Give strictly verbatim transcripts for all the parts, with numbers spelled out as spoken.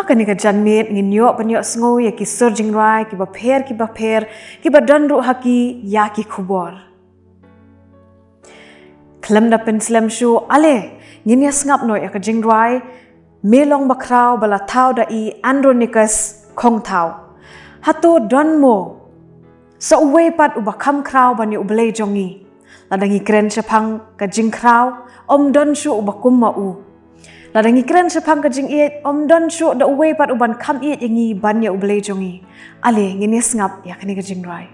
Kane ka janmiet ngin ïoh ban ïohsngew ïa ki sur jingrwai kiba pher kiba pher, kiba don ruh ha ki ïa ki khubor. Khlem da pynslem shuh, ale ngin ïa sngap noh ïa ka jingrwai Me Long Bakhraw ba la thaw da i Andronicus Khongthaw. Hato don mo sa uwei pat uba kham khraw ban ïa U Blei jong ngi? Lada ngi kren shaphang ka jingkhraw, ym don shuh uba kum ma u. Lada ngi kren shaphang ka jingïeit, ym don shuh da uwei pat uban kham ïeit ïa ngi ban ïa U Blei jong ngi. Ale ngin ïa sngap ïa kane ka jingrwai.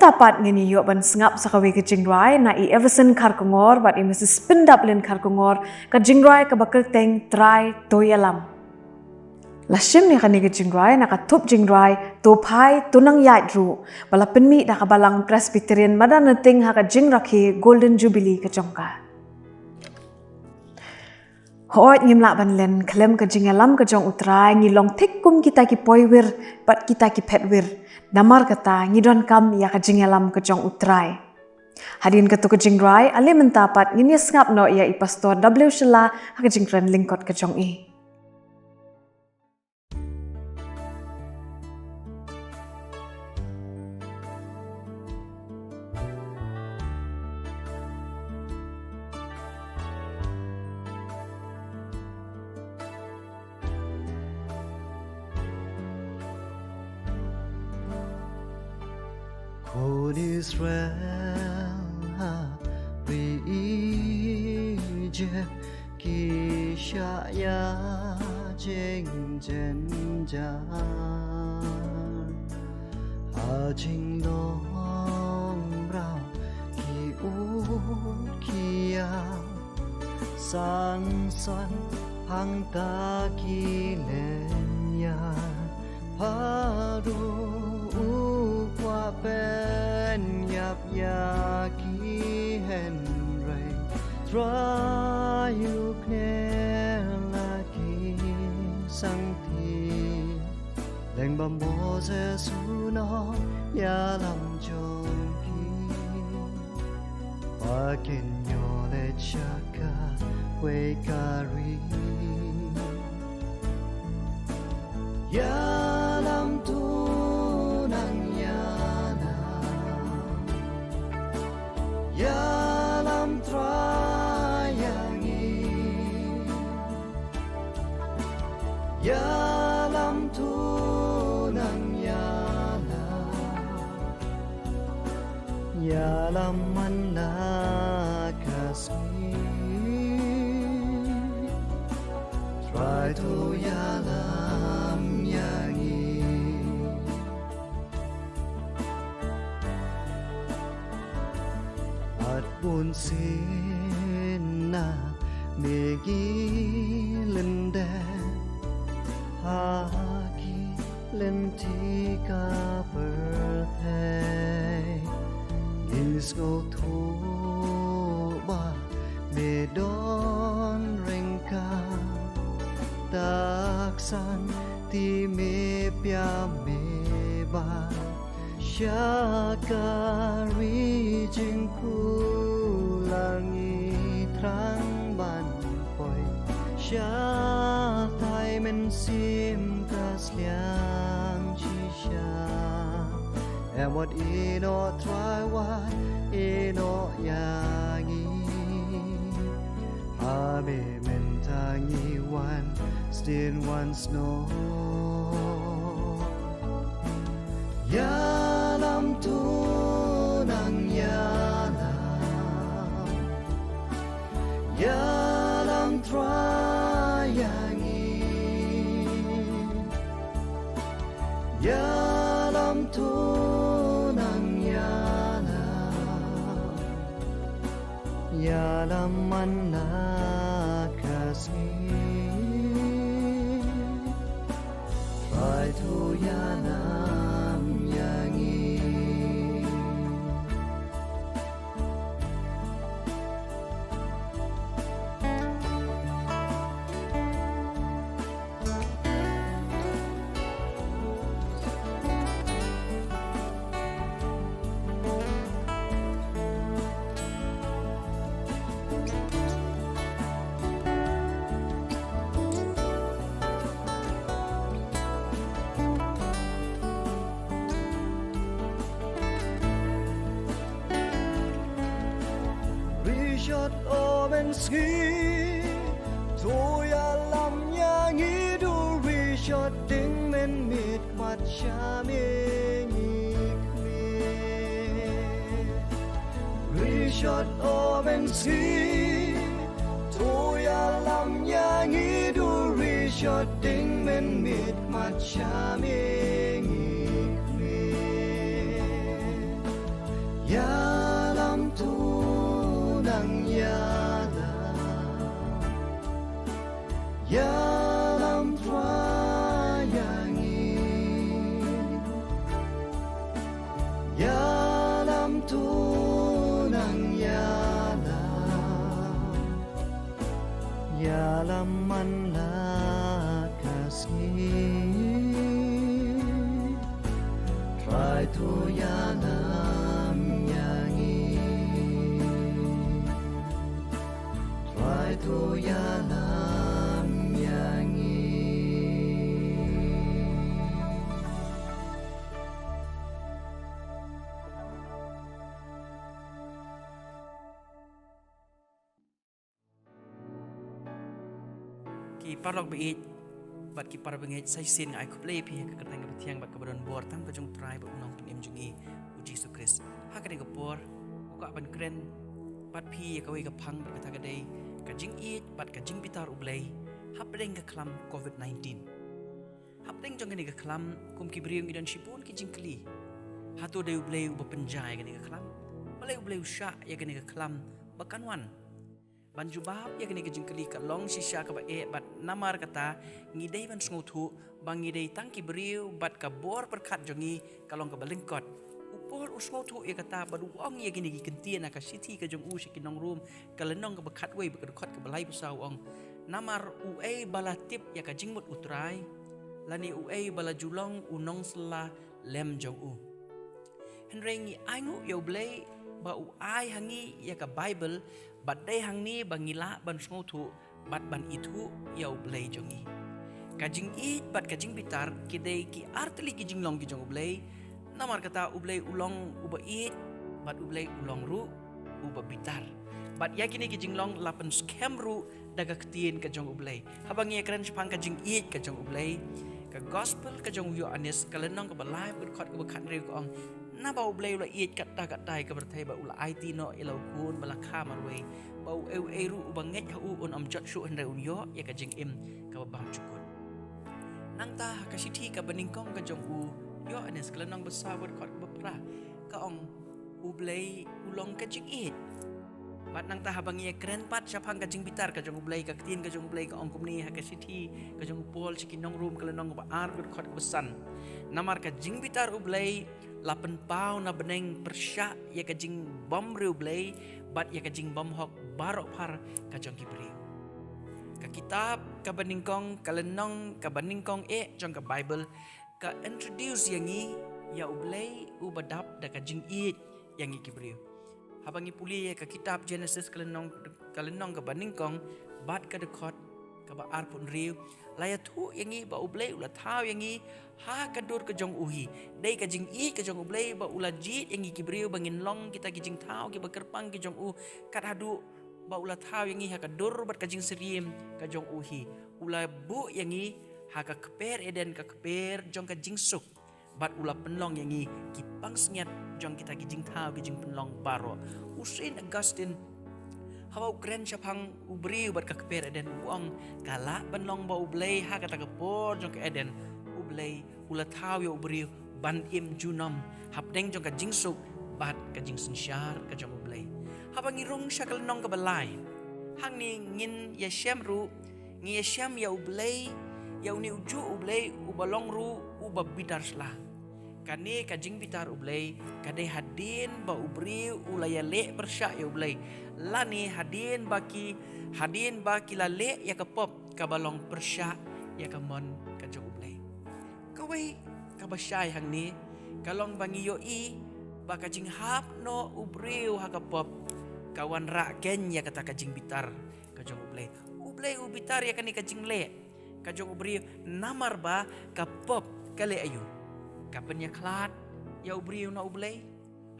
Mynta pat ngin ïoh ban sngap sa kawei ka jingrwai na i Everson Kharkongor bad i Missus Pyndaplin Kharkongor, ka jingrwai kaba kyrteng Trai To Ïalam. La shim ïa kane ka jingrwai na ka thup jingrwai To Phai To Nang Ïaid Ruh, ba la pynmih da ka Balang Presbyterian Madanrting ha ka jingrakhe Golden Jubilee ka jong ka. Hooid, ngim lah ban len khlem ka jingïalam ka jong U Trai, ngi long thik kum kita ki poiwir bad kita ki phetwir. Namar kata ngi donkam ïa ka jingïalam ka jong U Trai. Hadien kato ka jingrwai, ale mynta pat ngin ïa sngap noh ïa i Pastor W Shylla ha ka jingkren lyngkot ka jong i. Khun Israel ha ri Egypt ki shah ïa jingjynjar. Ha jinglong rau ki ut ki ïaw, sang san hangta ki lynñiar. Pharaoh u kwah pynïap ïa ki, hynrei Trai u kner la ki sangti. Lyngba Moses u ong ïalam jong ki, ba kin ïoh leit sha kawei ka ri. Ïalam, to nang ïalam. Ïalam Trai ïa ngi. Ïalam, to nang ïalam. Ïalam man la ka sngi. Trai, to ïalam ïa ngi. Bad bunsien na me ngi lyndet ha ki lynti ka pyrthei. Ngi sngewthuh ba me don ryngkat, tak san te me pia me ba sha ka ri jingkular ngi thrang ban poi. Sha tai mynsiem ka sliang shisha. Em wat ïehnoh Trai, wat ïehnoh ïa ngi. Ha me mynta ngi wan sdien wan snoh. Ïalam, to nang ïalam. Ïalam Trai ïa ngi. Ïalam, to nang ïalam. Ïalam man la ka sngi. Trai, to ïalam ïa ngi. Rishot o mynsngi, to ïalam ïa ngi. Du rishot ding mynmiet khmat sha me ngi khmih. Rishot o mynsngi, to ïalam ïa ngi. Du rishot ding mynmiet khmat sha me ngi khmih. Ïalam man la ka sngi, Trai to ïalam ïa ngi, Trai to ïalam ïa ngi. Ki paralok ba ïeit bad ki para bangeit, sa shisien nga ai khublei ïa phi ha ka kyrteng kaba thiang bad kaba don bor tam ka jong U Trai bad U Nongpynim jong ngi U Jisu Khrist. Ha kane ka por nga kwah ban kren bad phi ïa kawei ka phang bad kata ka dei ka jingïeit bad ka jingbitar U Blei hapdeng ka khlam covid nineteen. Hapdeng jong kane ka khlam, kum ki briew ngi don shibun ki jingkylli. Hato dei U Blei uba pynjah ïa kane ka khlam? Balei U Blei u shah ïa kane ka khlam ba kan wan? Ban jubab ïa kane ka jingkylli ka long shisha kaba eh bad namar kata ngi dei ban sngewthuh ba ngi dei tang ki briew bad ka bor pyrkhat jong ngi ka long kaba lyngkot. U Paul u sngewthuh ïa kata bad u ong ïa kine ki kyntien ha ka shithi ka jong u sha ki nong Rom, ka lynnong kaba khatwei bad ka dkhot kaba laiphew saw, u ong: Namar uei ba la tip ïa ka jingmut U Trai, lane uei ba la ju long u nongsylla lem jong u? Hynrei ngi ainguh ïa U Blei ba u ai ha ngi ïa ka Baibl, bad dei hangne ba ngi lah ban sngewthuh bad ban ithuh ïa U Blei jong ngi. Ka jingïeit bad ka jingbitar ki dei ki artylli ki jinglong ki jong U Blei. Namar kata U Blei u long uba ïeit bad U Blei u long ruh uba bitar. Bad ïa kine ki jinglong la pynskhem ruh da ka ktien ka jong U Blei. Haba ngi ïakren shaphang ka jingïeit ka jong U Blei, ka Gospel ka jong u Ïoannis, ka lynnong kaba lai, ka dkhot kaba khathynriew, ka ong: Naba U Blei u la ïeit katta katta ïa ka pyrthei ba u la aiti noh ïa la u Khun ba la kha marwei, ba uei uei ruh uba ngeit ha u un ym jot shuh, hynrei un ïoh ïa ka jingim kaba bymjukut. Nangta ha ka shithi kaba nyngkong ka jong u Ïoannis, ka lynnong ba saw, ka dkhot kaba phra, ka ong: U Blei u long ka jingïeit. Bad nangta haba ngi ïakren pat shaphang ka jingbitar ka jong U Blei, ka ktien ka jong U Blei ka ong kumne ha ka shithi ka jong u Paul sha ki nong Rom, ka lynnong kaba ar, ka dkhot kaba san: Namar ka jingbitar U Blei la pynpaw na bneng pyrshah ïa ka jingbymriewblei bad ïa ka jingbymhok baroh phar ka jong ki briew. Ka kitab kaba nyngkong, ka lynnong kaba nyngkong eh jong ka Baibl, ka introduce ïa ngi ïa U Blei uba dap da ka jingïeit ïa ngi ki briew. Haba ngi pule ïa ka kitab Genesis, ka lynnong, ka lynnong kaba nyngkong bad ka dkhot kaba arphew hynriew, la ïathuh ïa ngi ba U Blei u la thaw ïa ngi ha ka dur ka jong u hi. Dei ka jingïeit ka jong U Blei ba u la jied ïa ngi ki briew ba ngin long kita ki jingthaw kiba kyrpang ki jong u, kat haduh ba u la thaw ïa ngi ha ka dur bad ka jingsyriem ka jong u hi. U la buh ïa ngi ha ka kper Eden, ka kper jong ka jingsuk, bad u la pynlong ïa ngi ki pansngiat jong kita ki jingthaw ki jingpynlong baroh. U Saint Augustine, haba u kren shaphang u briew bad ka kper Eden, u ong: Ka lah ban long ba U Blei ha kata ka por jong ka Eden, U Blei u la thaw ïa u briew ban im junom hapdeng jong ka jingsuk bad ka jingsynshar ka jong U Blei. Haba ngi rung sha ka lynnong kaba lai, hangne ngin ïashem ruh, ngi ïashem ïa U Blei, ïa une ujuh U Blei uba long ruh uba bitar sla. Kane ka jingbitar U Blei ka dei hadien ba u briew u la ïaleh pyrshah ïa U Blei, lane hadien ba ki, hadien ba ki la leh ïa ka pop kaba long pyrshah ïa ka mon ka jong U Blei. Kawei kaba shai hangne ka long ba ngi ïohi ba ka jinghap noh u briew ha ka pop ka wanrah keiñ ïa kata ka jingbitar ka jong U Blei. U Blei u bitar ïa kane ka jingleh ka jong u briew namar ba ka pop ka leh aïu? Ka pynïakhlad ïa u briew na U Blei.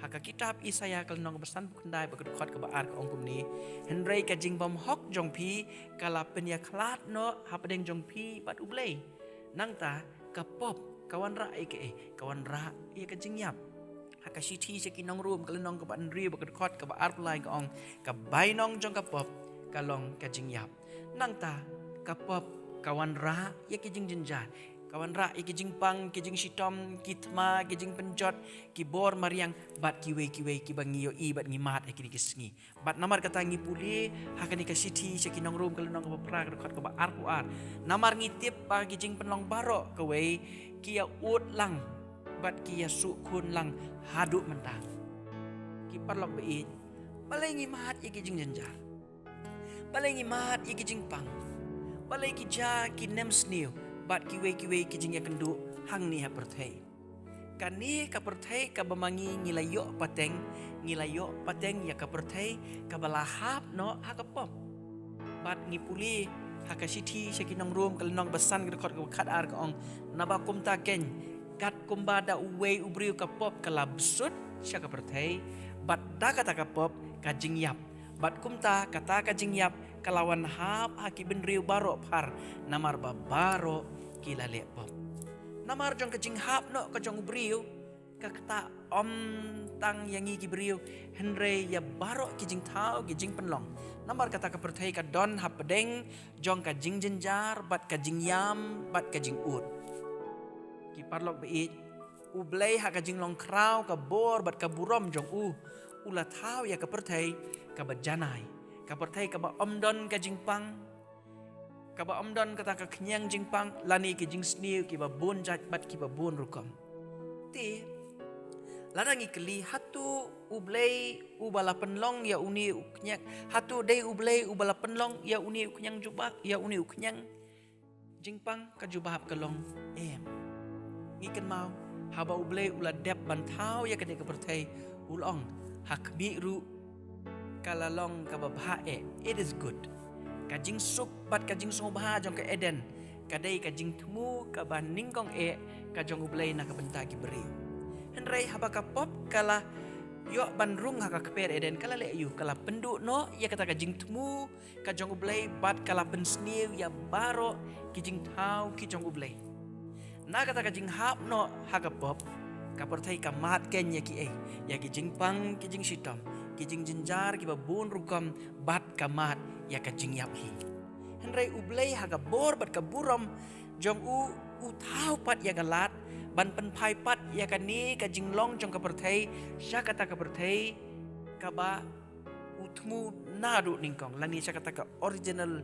Ha ka kitab Isaïah, ka lynnong ba sanphew khyndai, bad ka dkhot kaba ar, ka ong kumne: Hynrei ka jingbymhok jong phi ka la pynïakhlad noh hapdeng jong phi bad U Blei. Nangta ka pop ka wanrah ïa kaei? Ka wanrah ïa ka jingïap. Ha ka shithi sha ki nong Rom, ka lynnong kaba hynriew, bad ka dkhot kaba arphew lai, ka ong: Ka bainong jong ka pop ka long ka jingïap. Nangta ka pop ka wanrah ïa ki jingjynjar, ka wanrah ïa ki jingpang, ki jingshitom, ki thma, ki jingpynjot, ki bor mariang, bad kiwei kiwei kiba ngi ïohi bad ngi mad ha kine ki sngi. Bad namar kata ngi pule ha kane ka shithi sha ki nong Rom, ka lynnong kaba phra, ka dkhot kaba arphew ar: Namar ngi tip ba ki jingpynlong baroh kawei ki ïa ud lang bad ki ïa suk khun lang haduh mynta. Ki paralok ba ïeit, balei ngi mad ïa ki jingjynjar? Balei ngi mad ïa ki jingpang? Balei ki ja ki nemsniew bad kiwei kiwei ki jingïakynduh hangne ha pyrthei? Kane ka pyrthei kaba ma ngi ngi la ïoh pateng, ngi la ïoh pateng ïa ka pyrthei kaba la hap noh ha ka pop. Bad ngi pule ha ka shithi sha ki nong Rom ka lynnong ba san ka dkhot kaba khatar ka ong, naba kumta keiñ, kat kumba da uwei u briew ka pop ka la bsut sha ka pyrthei, bad da kata ka pop ka jingïap. Bad kumta kata ka jingïap ka la wan hap ha ki bynriew baroh phar, namar ba baroh ki la leh pop. Namar jong ka jinghap noh ka jong u briew, ka kata ym tang ïa ngi ki briew, hynrei ïa baroh ki jingthaw ki jingpynlong. Namar kata ka pyrthei ka don hapdeng jong ka jingjynjar bad ka jingïam bad ka jingud. Ki paralok ba ïeit, U Blei ha ka jinglong khraw ka bor bad ka burom jong u, u la thaw ïa ka pyrthei kaba janai, ka pyrthei kaba ym don ka jingpang, kaba ym don kata ka khñiang jingpang lane ki jingsniew kiba bun jait bad kiba bun rukom. Te lada ngi kylli, hato U Blei uba la pynlong ïa une u khñiang, hato dei U Blei uba la pynlong ïa une u khñiang jubab, ïa une u khñiang jingpang ka jubab ka long em. Ngi kynmaw, haba U Blei u la dep ban thaw ïa kane ka pyrthei, u la ong, ha khmih ruh ka la long kaba bha eh, it is good. Ka jingsuk bad ka jingsngewbha jong ka Eden ka dei ka jingthmu kaba nyngkong eh ka jong U Blei na ka bynta ki briew. Hynrei haba ka pop ka la ïoh ban rung ha ka kper Eden, ka la leh aïu? Ka la pynduh noh ïa kata ka jingthmu ka jong U Blei bad ka la pynsniew ïa baroh ki jingthaw ki jong U Blei. Na kata ka jinghap noh ha ka pop, ka pyrthei ka mad keiñ ïa kiei? Ïa ki jingpang ki jingshitom, ki jingjynjar kiba bun rukom, bad ka mad ïa ka jingïap hi. Hynrei U Blei ha ka bor bad ka burom jong u, u thaw pat ïa ka lad ban pynphai pat ïa kane ka jinglong jong ka pyrthei sha kata ka pyrthei kaba u thmu naduh nyngkong, lane sha kata ka original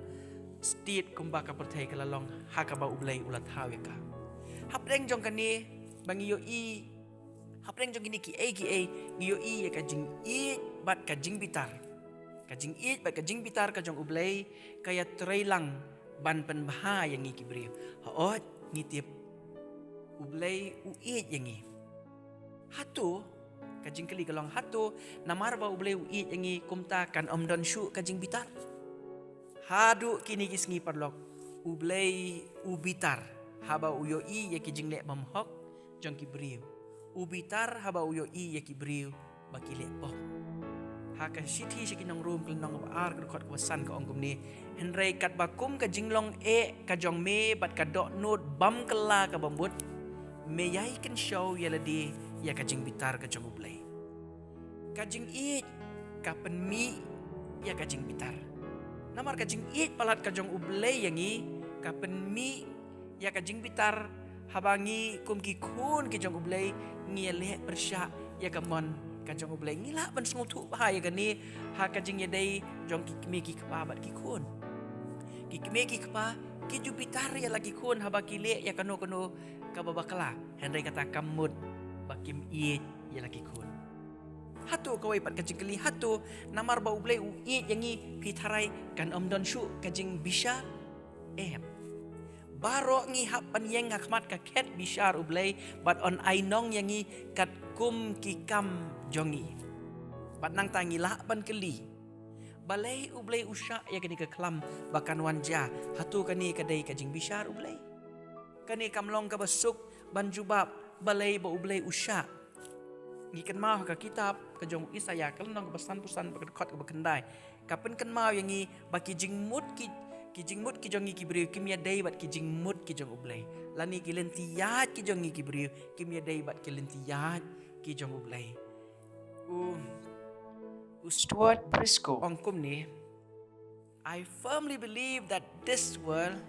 state kumba ka pyrthei ka la long ha kaba U Blei u la thaw ïa ka. Hapdeng jong kane ba ngi ïohi, hapdeng jong kine kiei kiei ngi ïohi ïa ka jingïeit bad ka jingbitar. Ka jingïeit bad ka jingbitar ka jong U Blei ka ïatrei lang ban pynbha ïa ngi ki briew. Hooid, ngi tip U Blei u ïeit ïa ngi. Hato, ka jingkylli ka long, hato namar ba U Blei u ïeit ïa ngi kumta kan ym don shuh ka jingbitar? Haduh kine ki sngi paralok, U Blei u bitar haba u ïohi ïa ki jingleh bymhok jong ki briew. U bitar haba u ïohi ïa ki briew ba ki leh pop. Ha ka shithi sha ki nong Rom ka lynnong ba ar ka dkhot kaba san ka ong kumne, hynrei katba kum ka jinglong eh ka jong me bad ka dohnud bym kylla kaba mut, me ïai kynshew ïa lade ïa ka jingbitar ka jong U Blei. Ka jingïeit ka pynmih ïa ka jingbitar. Namar ka jingïeit palat ka jong U Blei ïa ngi ka pynmih ïa ka jingbitar, haba ngi kum ki khun ki jong U Blei ngi ïaleh pyrshah ïa ka mon ka jong U Blei. Ngi lah ban sngewthuh bha ïa kane ha ka jingïadei jong ki kmie ki kpa bad ki khun. Ki kmie ki kpa ki ju bitar ïa la ki khun haba ki leh ïa kano kano kaba bakla, hynrei kata kam mut ba kim ïeit ïa la ki khun. Hato kawei pat ka jingkylli, hato namar ba U Blei u ïeit ïa ngi phi tharai kan ym don shuh ka jingbishar? Em. Baroh ngi hap ban ïeng ha khmat ka khet bishar U Blei bad un ai nong ïa ngi katkum ki kam jong ngi. Bad nangta ngi lah ban kylli, balei U Blei u shah ïa kane ka khlam ba kan wan jia? Hato kane ka dei ka jingbishar U Blei? Kane kam long kaba suk ban jubab balei ba U Blei u shah. Ngi kynmaw ha ka kitab ka jong u Isaïah ka lynnong kaba sanphew san bad ka dkhot kaba khyndai, ka pynkynmaw ïa ngi ba ki jingmut ki, ki jingmut ki jong ngi ki briew kim ïadei bad ki jingmut ki jong U Blei, lane ki lynti ïaid ki jong ngi ki briew kim ïadei bad ki lynti ïaid ki jong U Blei. U, u Stuart Briscoe ong kumne, I firmly believe that this world,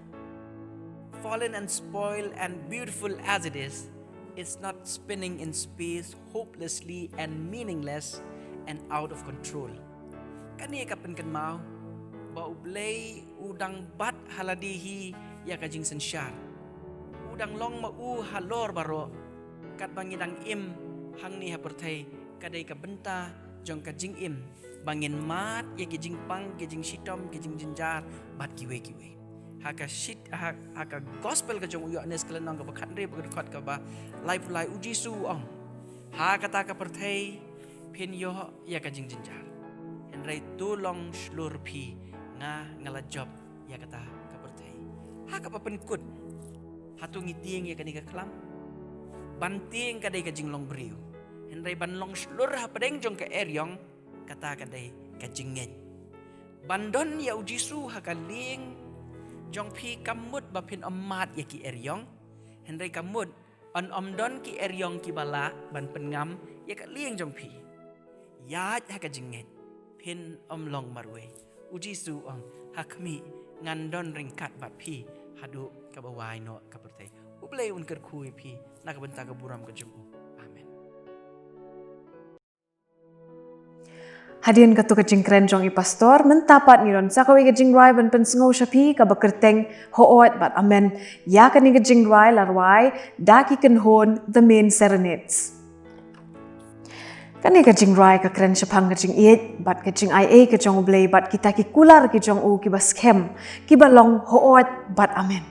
fallen and spoiled and beautiful as it is, is not spinning in space hopelessly and meaningless and out of control. Kane ka pynkynmaw ba U Blei u dang bat ha lade hi ïa ka jingsynshar. U dang long ma u halor baroh, katba ngi dang im hangne ha pyrthei ka dei ka bynta jong ka jingim ba ngin mad ïa ki jingpang, ki jingshitom, ki jingjynjar bad kiwei kiwei. Ha ka shit ha, ha ka gospel ka jong u Ïoannis ka lynnong kaba khathynriew bad ka dkhot kaba laiphew lai, u Jisu u ong, ha kata ka pyrthei phin ïoh ïa ka jingjynjar. Hynrei to long shlur phi, nga nga la jop ïa kata ka pyrthei. Ha kaba pynkut, hato ngi tieng ïa kane ka khlam? Ban tieng ka dei ka jinglong briew. Hynrei ban long shlur hapdeng jong ka eriong, kata ka dei ka jingngeit. Ban don ïa u Jisu ha ka lieng jong phi kam mut ba phin ym mad ïa ki eriong. Hynrei ka mut yn ym don ki eriong kiba lah ban pynngam ïa ka lieng jong phi. Ïaid ha ka jingngeit, phin ym long marwei. U Jisu u ong, ha khmih, ngan don ryngkat bad phi haduh kaba wai noh ka pyrthei. U Blei un kyrkhu ïa phi na ka bynta ka burom ka jong u. Amen. Hadien katto ka jingkren jong i pastor, mynta pat ngi don sa kawei ka jingrwai ban pynsngew sha phi kaba kyrteng Hooid bad Amen. Ïa kane ka jingrwai la rwai da ki kynhun The Main Serenades. Kane ka jingrwai ka kren shaphang ka jingïeit bad ka jingaiei ka jong U Blei bad kita ki kular ki jong u kiba skhem, kiba long hooid bad amen.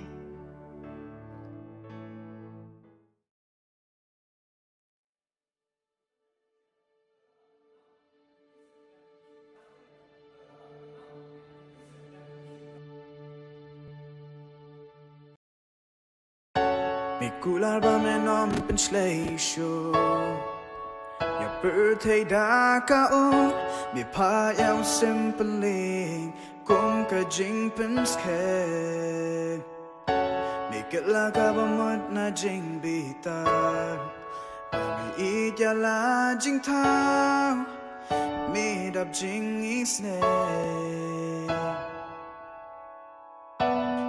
Me kular ba men ym pynshlei shuh ïa pyrthei da ka um, me phah ïa u sympeling kum ka jingpynskhem. Me kylla kaba mut na jingbitar, ba me ïeit ïa la jingthaw, me dap jingisynei.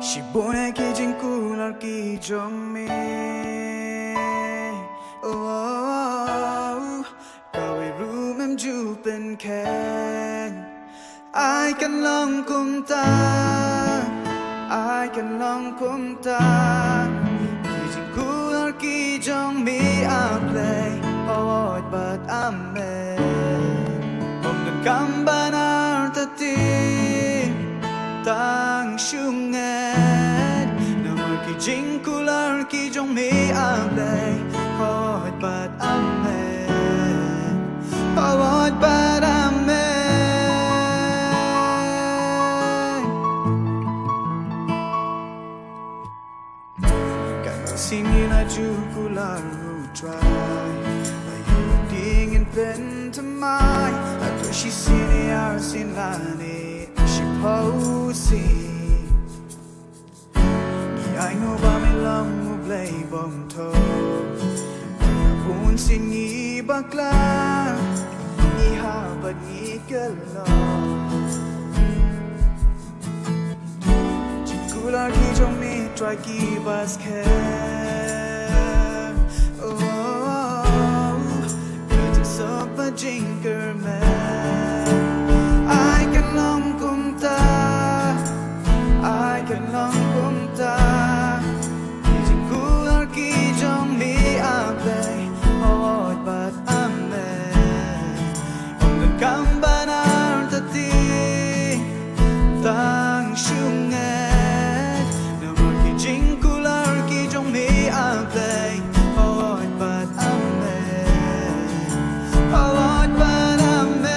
Shibun ki jingkular ki jong me, oh, kawei ruh mem ju pynkheiñ. Ai kan long kumta, ai kan long kumta. Ki jingkular ki jong me, A Blei, hooid bad amen. Ym donkam ban artatien, tang shu ngeit. Namar ki jingkular ki jong me, A Blei, hooid bad amen. Hooid bad amen. Katno sien ngin ïa ju kular, U Trai, ba ïoh dei ngin pynthymmai. Hato shisien, ar sien lane shiphew sien. Ngi ainguh ba me long U Blei bymthoh. Bun sien ngi bakla, ngi hap bad ngi kylla. Jingkular ki jong me, Trai, kiba skhem. Oh, ka jingsuk bad jingkyrmen. Ai kan long kumta, ai kan long kumta. Ki jingkular ki jong me, A Blei, hooid bad amen. Ym donkam ban artatien, tang shu ngeit. Namar ki jingkular ki jong me, A Blei, hooid bad amen. Hooid bad amen.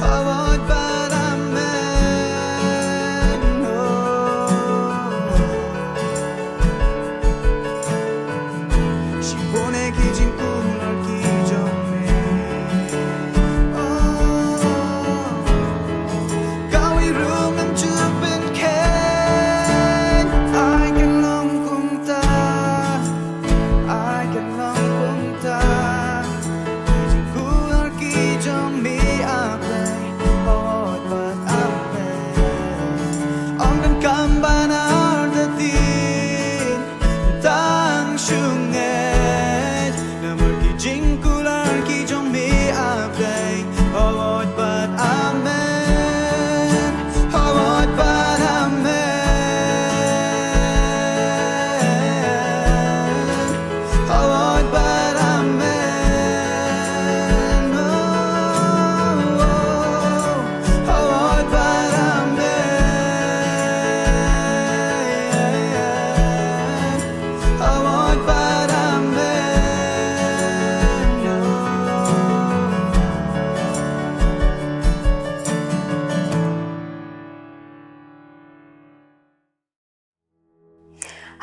Hooid bad amen.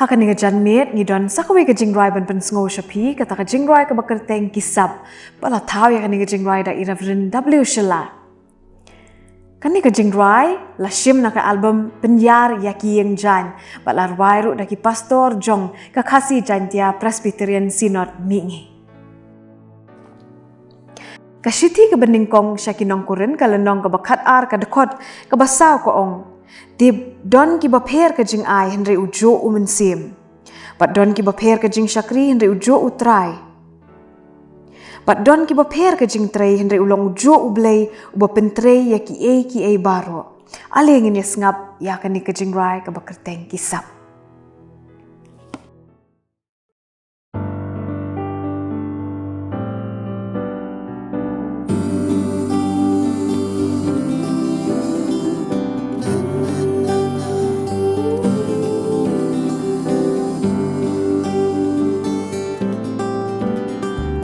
Ha kane ka janmiet ngi don sa kawei ka jingrwai ban pynsngew sha phi, kata ka jingrwai kaba kyrteng Ki Sap, ba la thaw ïa kane ka jingrwai da i Reverend W Shylla. Kane ka jingrwai la shim na ka album Pynïar ïa ki Ïing Jaiñ, bad la rwai ruh da ki pastor jong ka Khasi Jaintia Presbyterian Synod Mihngi. Ka shithi kaba nyngkong sha ki nong Korinth, ka lynnong kaba khatar, ka dkhot kaba saw ka ong: Tip, don kiba pher ka jingai hynrei u juh u mynsiem. Bad don kiba pher ka jingshakri hynrei u juh u trai. Bad don kiba pher ka jingtrei hynrei u long u juh u Blei uba pyntrei ïa kiei kiei baroh. Ale ngin ïa sngap ïa kane ka jingrwai kaba kyrteng Ki Sap.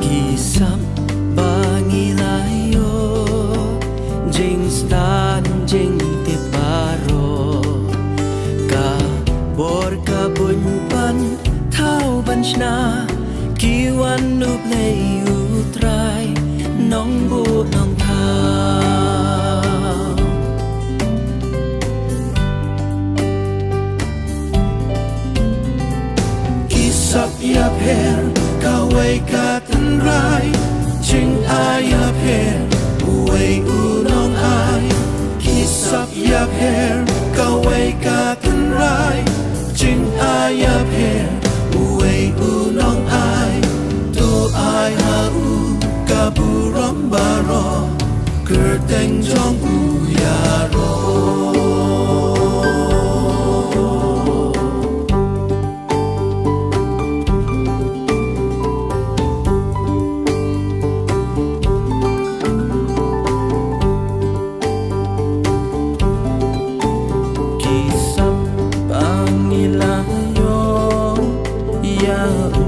Ki sap ba ngi la ïoh, jingstad jingtip baroh, ka bor ka bun ban thaw ban shna, ki wan U Blei U Trai, nongbuh nongthaw. Ki sap ïapher kawei ka tynrai, jingai ïapher uwei u nongai. Ki sap ïapher kawei ka tynrai, jingai ïapher uwei u nongai. To ai ha u ka burom baroh, kyrteng jong u ïaroh. Ki sap ba ngi la ïoh ïa u,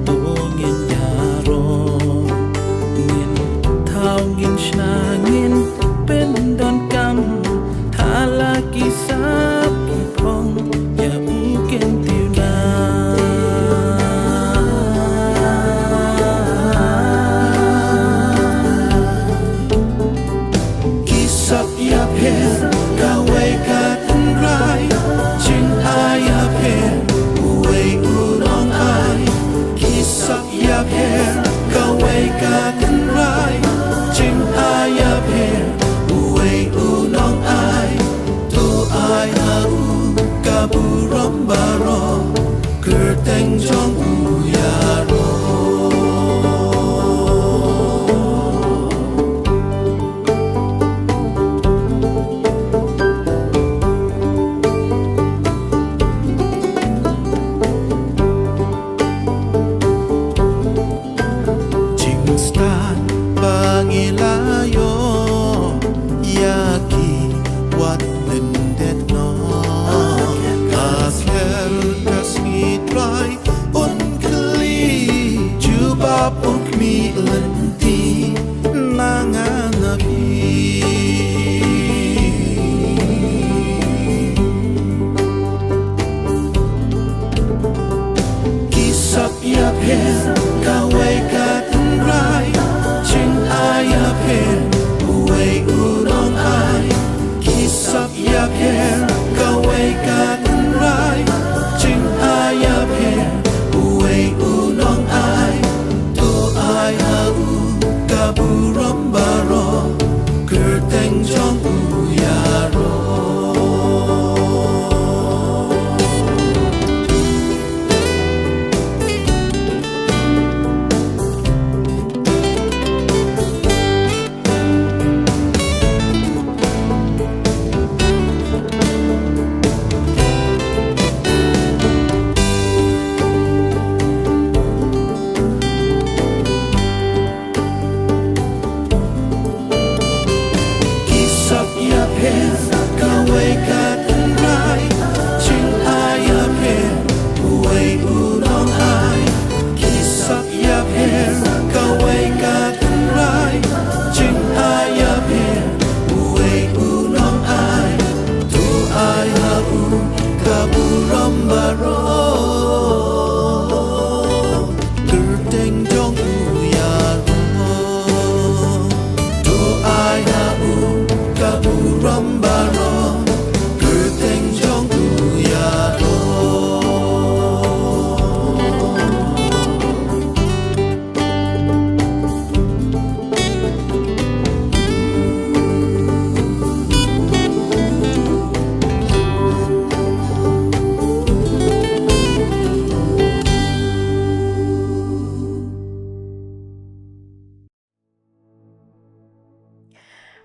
to ngin ïaroh, ngin thaw, ngin shna, ngin pyndonkam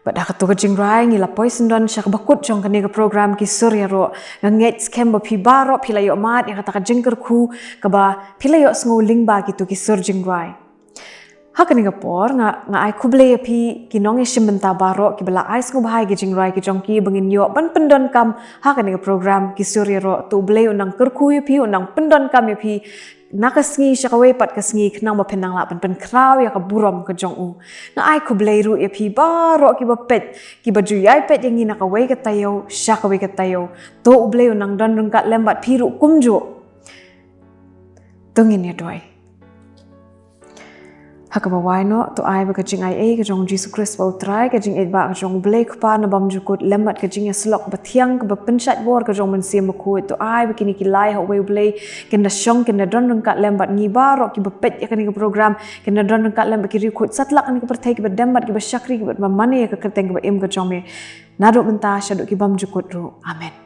Bad ha kato ka jingrai ngi la poi syndon sha kaba kut jong kane ka program Ki Sur Ïaroh. Nga ngeit skhem ba phi baroh phi la ïohmad ïa kata ka jingkyrkhu kaba phi la ïohsngew lyngba kito ki sur jingrai. Ha kane ka por nga, nga ai khublei ïa phi ki nongïashim bynta baroh kiba la ai sngewbha ïa ki jingrai ki jong ki ba ngin ïoh ban pyndonkam ha kane ka program Ki Sur Ïaroh. To U Blei un nang kyrkhu ïa phi, un nang pyndonkam ïa phi na ka sngi sha kawei pat ka sngi khnang ba phin nang lah ban pynkhraw ïa ka burom ka jong u. Nga ai khublei ruh ïa phi baroh kiba peit, kiba ju ïai peit ïa ngi na kawei ka taïew sha kawei ka taïew. To U Blei un nang don ryngkat lem bad phi ruh kumjuh. To ngin ïa duwai. Ha kaba wai noh, to ai ba ka jingaiei ka jong Jisu Khrist ba U Trai, ka jingïeit ba ka jong U Blei Kpa na bymjukut, lem bad ka jingïasyllok ba thiang kaba pynshait bor ka jong U Mynsiem Bakhuid, to ai ba kine ki lai ha uwei U Blei kin da shong, kin da don ryngkat lem bad ngi baroh kiba peit ïa kane ka program, kin da don ryngkat lem bad ki riewkhuid satlak kane ka pyrthei kiba dem bad kiba shakri kiba mane ïa ka kyrteng kaba im ka jong me. Naduh mynta shaduh ki bymjukut ruh. Amen.